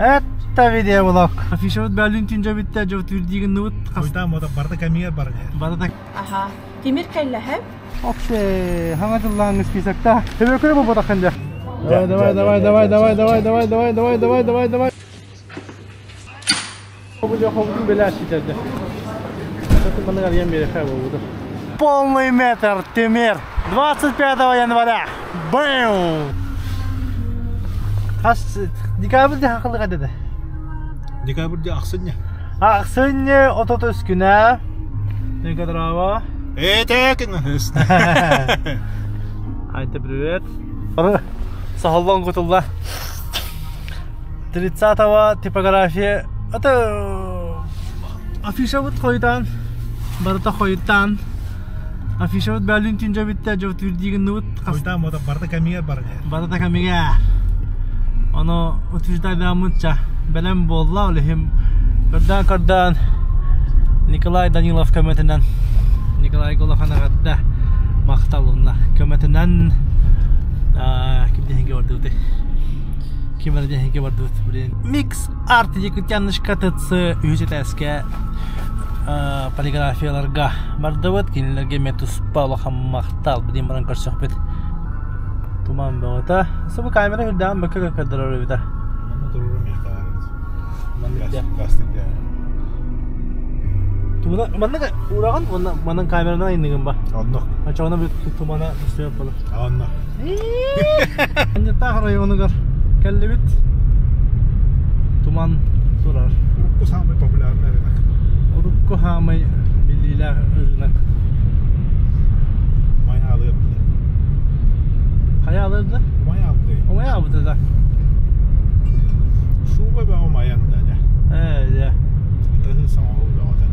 Это видеоблог. Афишабыт бәлин түнжа битте, жо түрдигин нубут. Хойда мода барда камига бар. Барда. Аха. Тимир кэллэһэ. Оксе, хаңа жыллаң списокта. Тебе көрө бу ботакында. Давай, давай, давай, давай, давай, давай, давай, давай, давай, давай, давай, давай. Бу жо хобутун белә шитерде. Полный метр, Тимир. 25 января. Бэм! Хас декабрьде хақылыға деді. Декабрьде ахсыння. Ахсыння отот күнә. Некадрава. Этекин. Айта привет. Сахаллан кутулла. 30-го типография. Это афиша вот хойдан. Барыта хойдан. Афиша вот бәлин түнжа битте жо түрдигин нубут. Хойда мода барда камига бар. Барыта камига. Оно утверждайдамынча бэлэм буолла олихим көрдөөн көрдөөн Николай Данилов көмөтүнэн Николай Голоханаҕарда махтал уонна көмөтүнэн ким диэхинге бардыбыт ким эрэ диэхинге бардыбыт блин Микс Арт Якутяночка ТЦ үһүс этээскэ полиграфияларга бардыбыт кинилэргэ эмиэ туспа улахан махтал билин баран көрсөхпүт туман бөҕөтө субу камера үрдээн бөккө көрдөрөр эбитэ Тугуна маннык ураҕын уонна манан камеранан айныгын ба. Онно. Очоҕуна бу тумана түсүөп буолар. Онно. Анньыттаах районугар кэллибит. Туман турар. Урукку самый популярный рынок. Урукку хаамай биллиилээх рынок. Умай алыапты. Хайа алырды? Умай алды. Умай албыты да. Шуба ба умай анды. Ээ, Это самого бөҕөтө.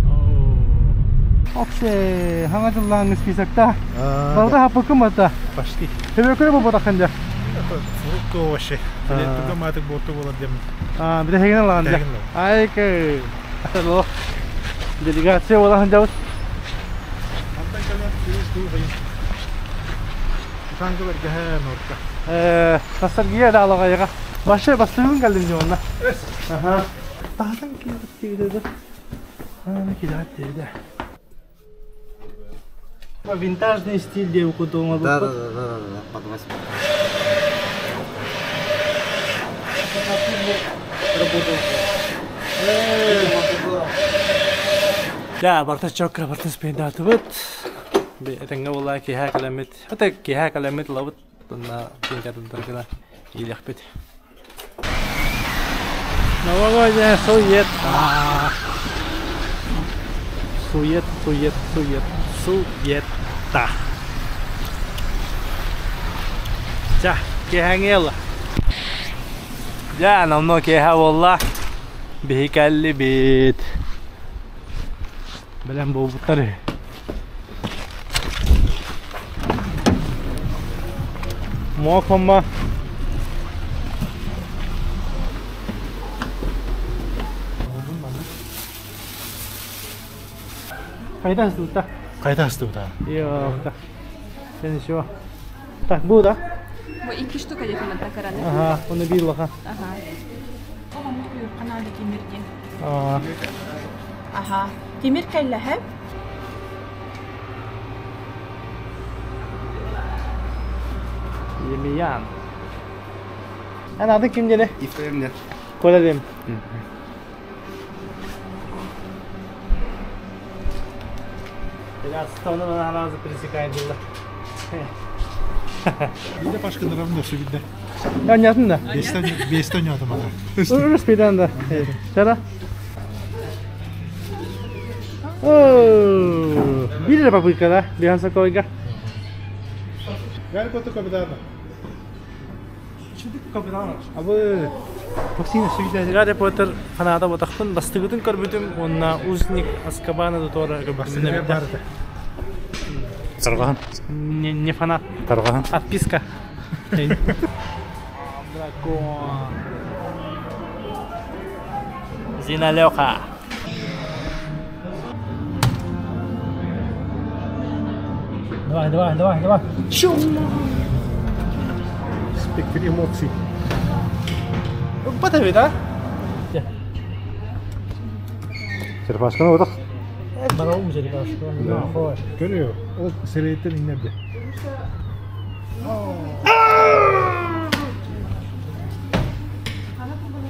Оксе, хаҥа дьыллааҥҥы списокта. Барыта хаппыккын бата. Почти. Төбөкөрө буолбатаххын дьэ. Фрукты овощи. Туга маатык буорту буолар диэн. А, билэһигин ылаҕын дьэ. Айка. Делегация буолаһын дьабыт. Мантан кэлэн турист дуу хайын. Шанга бэргэһэ норка. Э, ностальгия да алаҕайыга. Вообще бастыгын кэллим дьэ онно. Аха. Таһатан киирбит диэбитэ. Аа, киирбит диэбитэ. Винтажный стиль диэбит курдук Да, да, да, да, да, под восьмерку. Да, барта чокка, барта спейдатыбыт. Этэҥҥэ буолла киэһэ кэлэммит. Ата киэһэ кэлэммит ылабыт. Тунна пенкатыттаргына иилэхпит. Новогодняя суета. Сует, сует, сует, суета. Ча, киэһэҥҥи ыла. Дьэ, номнуо киэһэ буолла. Биһи кэллибит. Бэлэм буолбуттар үһү. Муокомма Хайда астыбыта? Хайда астыбыта? Yok. Sen еще. Так, bu да? Бу икки штука диэн такараны. Ага, оны биир лаха. Аха. Канада тимир диэн. Аа. Аха. Тимир кэллэһэ. Емельян. Эн аты ким диэни? Ефрем нет. Коля диэн. Biraz onu разы пересекает было. Биирдэ пашкынырам да сүбүдэ. Анятын да. Бестен бестен ятым ата. Урус пейдан да. Чара. О, биир попытка да, Бихан Сокойга. Бәр көтө капитана. Чүдүк капитан. Абы Максим сүбүдэ. Гарри Поттер фаната ботахпын бастыгытын көрбүтүм уонна узник Азкабана да туора көрбүтүм. Барды. Тарҕаһан. Не, не фанат. Тарҕаһан. Отписка. Дракон. Зина Леха. Давай, давай, давай, давай. Шу! Спектр эмоций. Батавит, а? Черепашканы отох. Барабын черепашка. Көрүө. Ол сирэйтен иҥнэрдэ.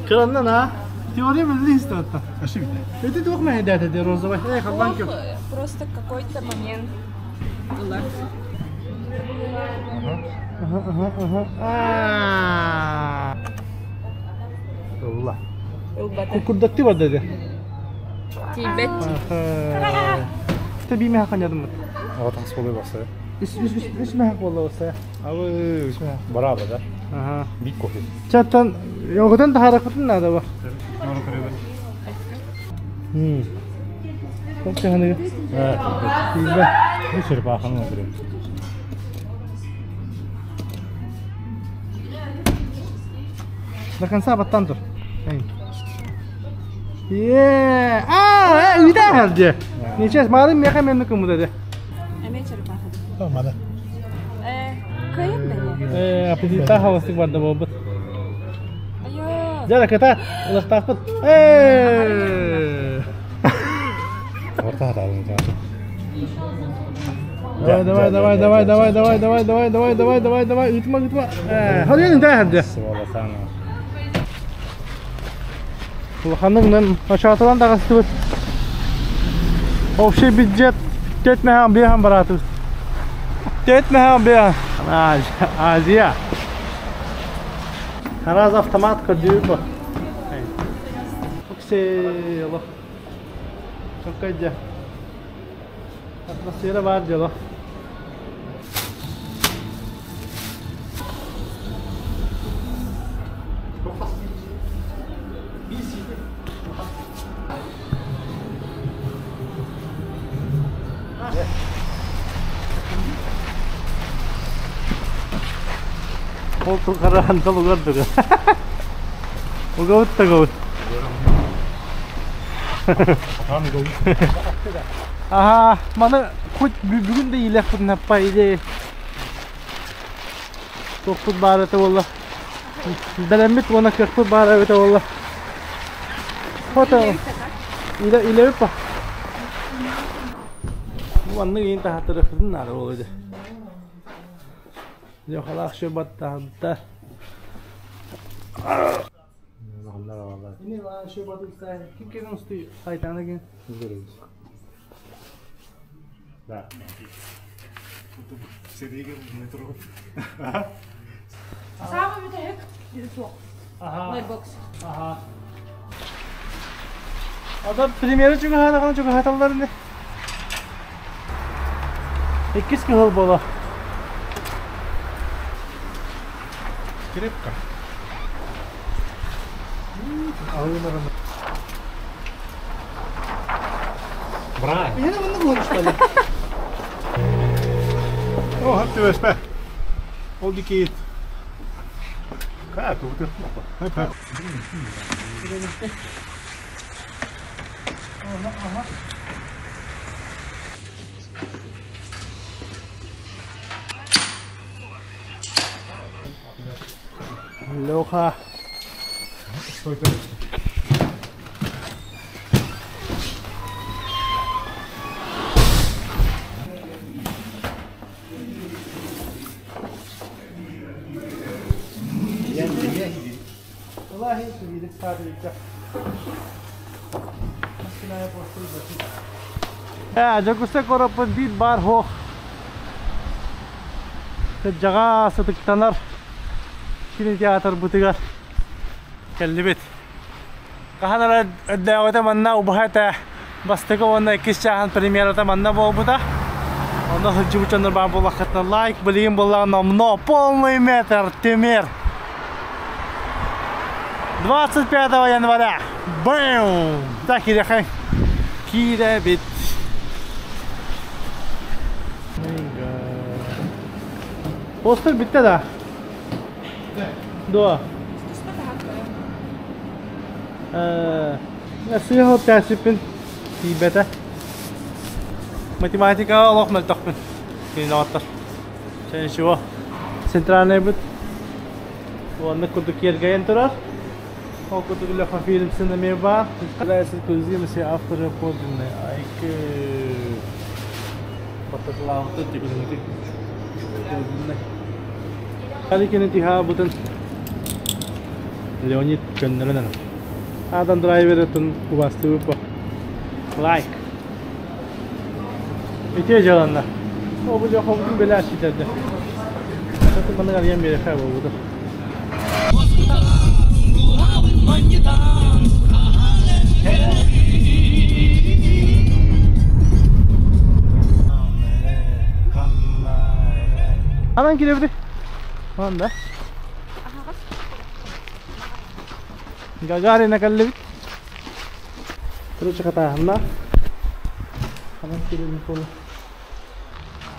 Кыраннан а? Теория билли истотта. Аши бите. Это туох мэһэйдээтэ де розовый. Эй, халлан көр. Просто какой-то момент было. Ага, ага, ага. Аа. Ылла. Ылбата. Курдатты бар dedi. Тиийбэт. Та биимэ ханядым. Аға тахс болой баса. Үс үс үс үс мэхэ болла болса. Абы үсмэ бараба да. Ага. Бик кофе. Чаттан йоготан тахаракытын надо ба. Аны көрөбүн. Хм. Çok ханыг. Э, Тиийбэ. бу черепаханы көрөбүн. До конца баттан тур. Е, а, үйдә хәлде. Ничә, малым меха менне кымды де. Эмиэ черепаха. Мана. Э, кыйын да не? Э, аппетитта хавастык барда болбут. Айо. Жара ката, улахтаахпыт. Э! Орта хатаалын жааты. Давай, давай, давай, давай, давай, давай, давай, давай, давай, давай, давай, давай, ыытма, ыытма. Э, хадыйын да хәлде. Сволосана. Улаханныгынан ашаатылан даҕастыбыт. Общий бюджет 4 механ биэхан бараатыбыт. 4 механ биэхан. Азия. Раз автомат көрдүүр бу. Оксело. Какая Атмосфера бар дело. Ол тухараан толугардыга. Угауттагау. Аха, маны хоть бүгүн да илэхпит наппа иде. Тохпут баарата болла. Бэлэммит уонна кыахпыт баара эбитэ болла. Фото илэ илэбит па. Маннык иин таһаттарыахпытын наада буолуо дии. Дьэ халаах шөбаттаһанта. Ким келен устуй айтаана ген. Да. Метро. Саамай бүтэһик суох. Аха. Лайбокс. Аха. Адам премьера чугаһаатаҕына чугаһаталлар ини. Иккис кыһыл буолуо. Скрепка. Бра. Миэнэ маннык уһун О, хатты өспе. Ол дикейт. Как это? Хап хап. Леха. Стой, стой. والله Дьокуускай куораппыт биир баар суох кырдьаҕас ытыктанар кинотеатр бытыгар кэллибит. Хаһан эрэ өрдөөҕүтэ манна убаһа этэ бастакы уонна иккис чааһын премьерата манна буолбута. Онно сылдьыбыт дьоннор баар буоллаххытына лайк билигин буоллаҕына номно полный метр Тимир 25 января. Бэм! Так, киирэхэ. Киирэбит. Постер бүттэ да? Дуо? Сыыһа тээсиппин тиийбэтэ. Математикаҕа олох мөлтөхпүн. Кини доҕоттор. Чэ ничего. Центральный быт. Уонна курдук киэргэйэн турар. Ол курдук Леха фильмсин эмиэ баар. Является эксклюзивности авторы подлинной айкы Баттатылаабыта тибилиники подлинный. Аликини тиһаабытын Леонид көннөрөн эрэр. Адам драйверытын убастыбыт Лайк. Ити дьаланна. Ол бу дьохобутун бэлээ ситэрдэ. Сатын маннык арыйан биэрэхэ буолбута. Анан кирэбити. Анда. Гагарина кэллибит. Короче, хатааһынна. Ханан кирэбит буолла.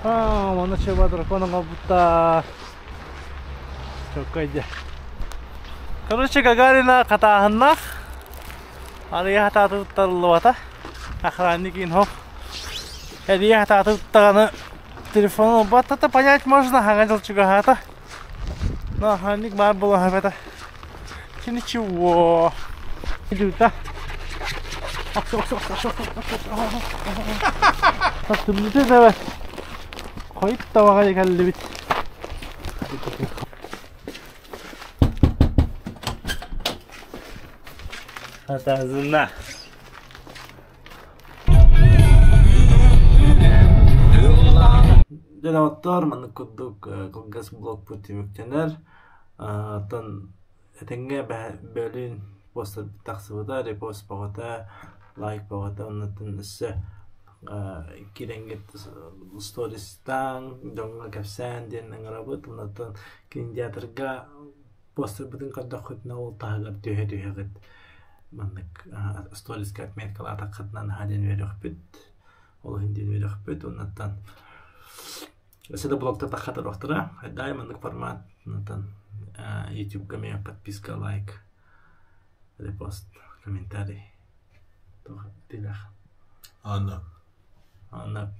Аа, манна чеба дракон оҥорбуттар. Чоккай дьэ. Короче, Гагарина хатааһыннаах. Арыйа хатаатыттарыллыбата. Охранник инхоп. Эрийэ хатаатыттаҕаны телефон ылбаттата понять можно, хаҥа дьыл чугаһаата. Но охранник баар буолан эбэтэ. Ничего. Идута. Тымныты да хойут табаҕа кэллибит. Хатазына. Дьэ доҕоттоор, маннык курдук кылгас блогпут түмүктэнэр. Оттон этэҥҥэ бөлүүн пост тахсыбыта, репост бөҕөтө, лайк бөҕөтө, оннуттан өссө киирэҥҥит стористаан, дьоҥҥо кэпсээн диэн ыҥырабыт. Оннуттан кинотеатрга постербытын көрдөххүтүнэ ол таһыгар түһэ-түһэҕит маннык сториска отметкалаатаххытына наһаа диэн үөрүөхпүт. Ол иһин диэн үөрүөхпүт. Оннуттан Өссө да блогтар таххатар Дай маннык формат YouTube-га эмиэ подписка, лайк, репост, комментарий. Туох тилэх. Анна. Анна.